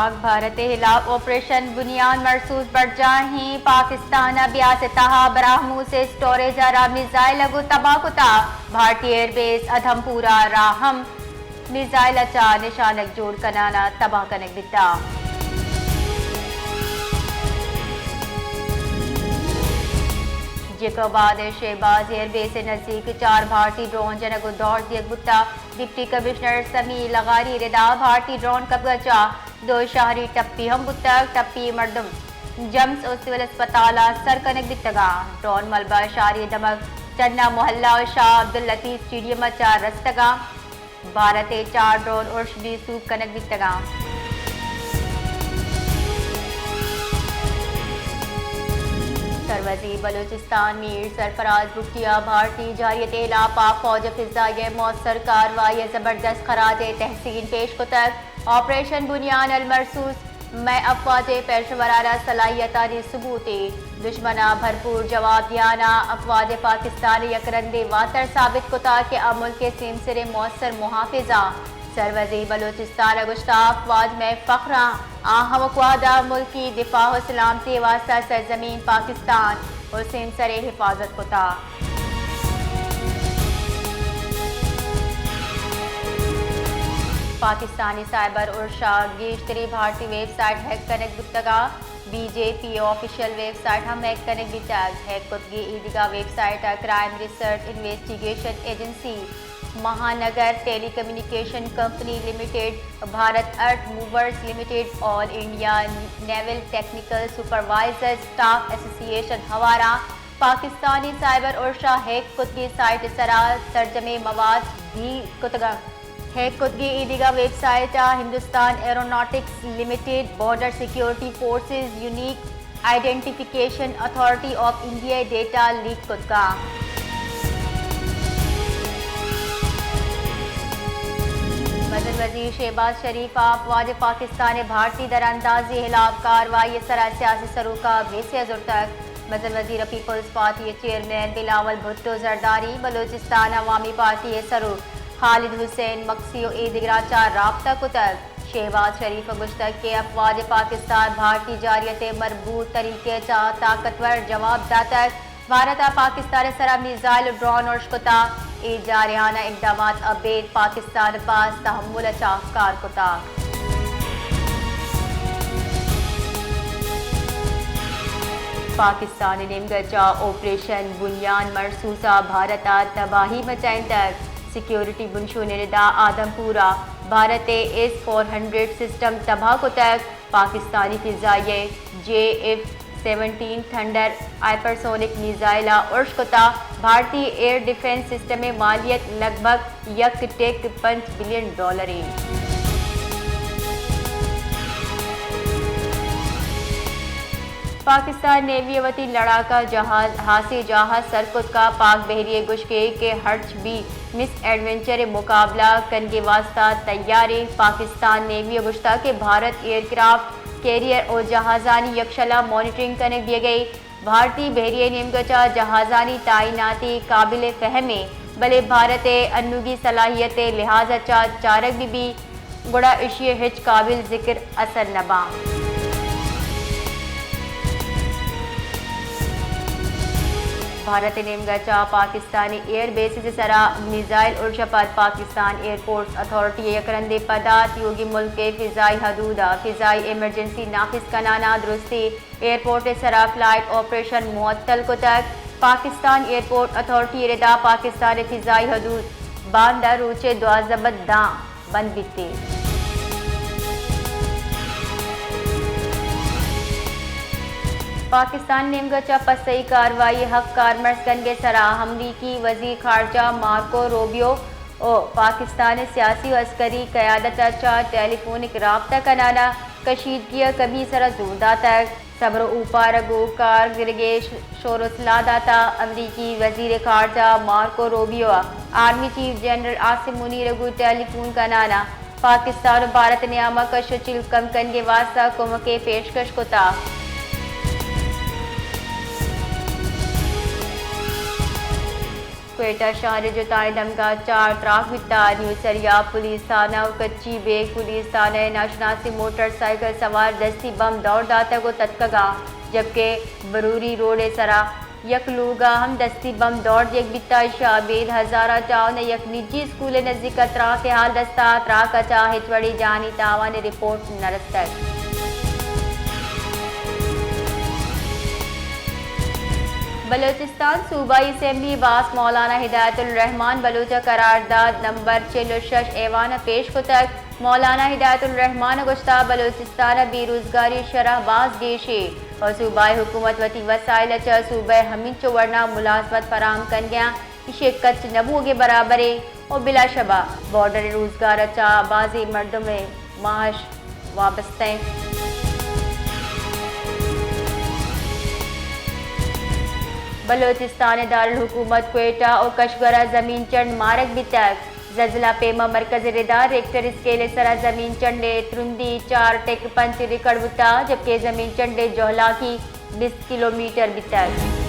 پاک بھارت ءِ ہلاپ آپریشن بنیاد مرسوس برجاہیں، پاکستان ءَ بیاس ءِ تہا براہموس ءِ سٹوریج ءَ را میزائل ءَ گوں تباہ کتا، بھارتی ایئر بیس ادھم پور ءَ را ہم میزائل ءَ چہ نشانگ جوڑ کنان ءَ تباہ کنگ بیتا۔ جیکب آباد ءِ شہباز ایئر بیس ءِ نزیک چار بھارتی ڈرون جنگ ءُ دور دیگ بوتا۔ ڈپٹی کمشنر سمیع لغاری ءِ ردا بھارتی ڈرون کپگ ءَ چہ دو شہری ٹپی ہم بوتگ۔ ٹپی مردم جمز ءُ سول اسپتال ءَ سر کنگ بیتگاں۔ ڈرون ملبہ شہری دمگ چنا محلہ ءُ شاہ عبداللطیف سٹیڈیم ءَ چہ رستگاں۔ بھارت ءِ چار ڈرون ارش بی سوب کنگ بیتگاں۔ سروزیر بلوچستان میر سرفراز بگٹی ءَ بھارتی جارحیت ءِ ہلاپ ءَ فوج ءِ فضائیہ ءِ موثر کاروائی ءَ زبردست خراج تحسین پیش کتگ۔ آپریشن بنیان المرصوص مئے افواج ءِ پیشورانہ صلاحیتانی ثبوتے۔ دژمن ءَ بھرپور جواب دیان ءَ افواج پاکستان ءَ یک رندے واتر ثابت کتا کہ آ ملک ءِ سیمسر ءِ موثر محافظ ءَ۔ سروزیر بلوچستان ءَ گوشتا، افواج مئے فخر اَں، آ ہمک وہد ءَ ملکی دفاع ءُ سلامتی ءِ واستہ سرزمین پاکستان ءُ سیمسر ءِ حفاظت کتا۔ پاکستانی سائبر ارش ءَ گیشتری بھارتی ویب سائٹ ہیک کنگ بوتگ ءُ بی جے پی ءِ آفیشل ویب سائٹ ہم ہیک کنگ بیتگ۔ ہیک کتگی ایدگہ ویب سائٹ ءَ crime research investigation agency, Mahanagar ٹیلی کمیونیکیشن کمپنی لمیٹڈ، بھارت ارتھ موورز لمیٹڈ، آل انڈیا نیول ٹیکنیکل سپروائزر اسٹاف ایسوسی ایشن ہوارا پاکستانی سائبر ارش ءَ ہیک کتگی سائٹ ءِ سرا سرجمیں مواد دیر کتگ اَنت۔ ہیک کتگی ایدگہ ویب سائٹ ءَ Hindustan aeronautics limited, border security forces, unique identification authority of India ءِ ڈیٹا لیک کتگ اَنت۔ مزن وزیر شہباز شریف ءَ افواج پاکستان ءِ بھارتی دراندازی ءِ ہلاپ کاروائی ءِ سرا سیاسی سروک ءَ بیسہ زرتگ۔ مزن وزیر ءَ پیپلز پارٹی ءِ چیئرمین بلاول بھٹو زرداری، بلوچستان عوامی پارٹی ءِ سروک خالد حسین مگسی ءُ ایدگراں چہ رابطہ کتگ۔ شہباز شریف ءَ گوشتگ کہ افواج پاکستان بھارتی جارحیت ءِ مربوط طریقے ءَ چہ طاقتور جواب داتگ۔ بھارت ءَ پاکستان ءِ سرا میزائل ءُ ڈرون ارش کتا، اے جارحانہ اقدامات ءَ ابید پاکستان ءَ باز تحمل ءَ چہ کار کتا۔ پاکستان ءِ نیمگ ءَ چہ آپریشن بنیان مرسوس ءَ بھارت ءَ تباہی مچائینتگ۔ سیکیورٹی بنشون ءِ ردا آدم پور ءَ بھارت ءِ ایس فور ہنڈریڈ سسٹم تباہ کتگ۔ پاکستانی فضائیہ ءَ جے ایف سیونٹین تھنڈر ہائپرسونک میزائل ءَ ارش کتا۔ بھارتی ایئر ڈیفنس سسٹم ءِ مالیت لگ بھگ یک ٹیک پنچ بلین ڈالر ایں۔ پاکستان نیوی ءَ وتی لڑاکا جہاز، ہاسیں جہاز سر کتکا۔ پاک بحریہ گوشگے کہ ہرچ بی مس ایڈونچر ءِ مقابلہ کنگے واسطہ تیاریں۔ پاکستان نیوی ءَ گوشتا کہ بھارت ایئر کرافٹ کیریئر ءُ جہازانی یکشلا مانیٹرنگ کنگ بیگئے۔ بھارتی بحریہ نیمگ ءَ چہ جہازانی تعیناتی قابل فہمیں، بلے بھارت ءِ انوگی صلاحیت ءِ لحاظ ءَ چہ چارگ بہ بی، گڑا اشی ءِ ہچ قابل ذکر اثر نہ باں۔ بھارت ءِ نیمگ ءَ چہ پاکستانی ایئر بیسز ءِ سرا میزائل ارش ءَ پد پاکستان ایئرپورٹس اتھارٹی ءَ یک رندے پدا تیوگیں ملک ءِ فضائی حدود ءَ فضائی ایمرجنسی نافذ کنان ءَ درستی ایئرپورٹ ءِ سرا فلائٹ آپریشن معطل کتگ۔ پاکستان ایئرپورٹ اتھارٹی ءِ ردا پاکستان ءِ فضائی حدود باندا روچ ءِ دوازدہ بد داں بند بیت۔ پاکستان نیمگ ءَ چہ پسئی کاروائی ءِ حق کارمرز کنگ ءِ سرا امریکی وزیر خارجہ مارکو روبیو ءُ پاکستان ءِ سیاسی ءُ عسکری قیادت ءَ چہ ٹیلی فونک رابطہ کنان ءَ کشیدگی ءِ کمی ءِ سرا زور داتگ۔ صبر ءُ اوپار ءَ گوں کار گرگ ءِ ش-، شور ءُ سلاہ داتگ۔ امریکی وزیر خارجہ مارکو روبیو ءَ آرمی چیف جنرل عاصم منیر ءَ گوں ٹیلی فون کنان ءَ پاکستان ءُ بھارت ءِ نیام ءَ کش ءُ چیل کم کنگ ءِ واستہ کمک ءِ پیشکش کتگ۔ کوئٹہ شہر ءِ جتائیں دمگاں چار تراک بیتگ۔ نیو سریا پولیس تھانہ ءُ کچی بیگ پولیس تھانہ ءِ ناشناسیں موٹر سائیکل سوار دستی بم دور داتگ ءُ تتکگ اَنت، جبکہ بروری روڈ ءِ سرا یک لوگ ءَ ہم دستی بم دور دیگ بیتگ۔ ایشی ءَ ابید ہزارہ ٹاؤن ءِ یک نجی اسکول ءِ نزیک ءَ تراک ءِ حال دست ءَ، تراک ءَ چہ ہچ وڑیں جانی تاوان ءِ رپورٹ نہ رستگ۔ بلوچستان صوبائی اسمبلی ءِ باسک مولانا ہدایت الرحمان بلوچ ءَ قرارداد نمبر چل ءُ شش ایوان ءَ پیش کتگ۔ مولانا ہدایت الرحمان ءَ گوشتگ، بلوچستان ءَ بے روزگاری ءِ شرح باز گیش اِنت ءُ صوبائی حکومت وتی وسائل ءَ چہ صوبہ ءِ ہمینچو ورنا ملازمت فراہم کنگ ءَ ایشی ءِ کچ نہ بوگ ءِ برابر اِنت ءُ بلا شبہ بارڈر ءِ روزگار ءَ چہ بازیں مردم ءِ معاش وابستہ اِنت۔ بلوچستان ءِ دارالحکومت کوئٹہ ءُ کشغر ءَ زمین چنڈ مارگ بیتگ۔ زلزلہ ءَ پیما مرکز ءِ ردا ریکٹر اسکیل ءِ سرا زمین چنڈ ءِ ترندی چار ٹک پنچ ریکارڈ بوتگ، جبکہ زمین چنڈ ءِ جہلاکی بیست کلومیٹر بیتگ۔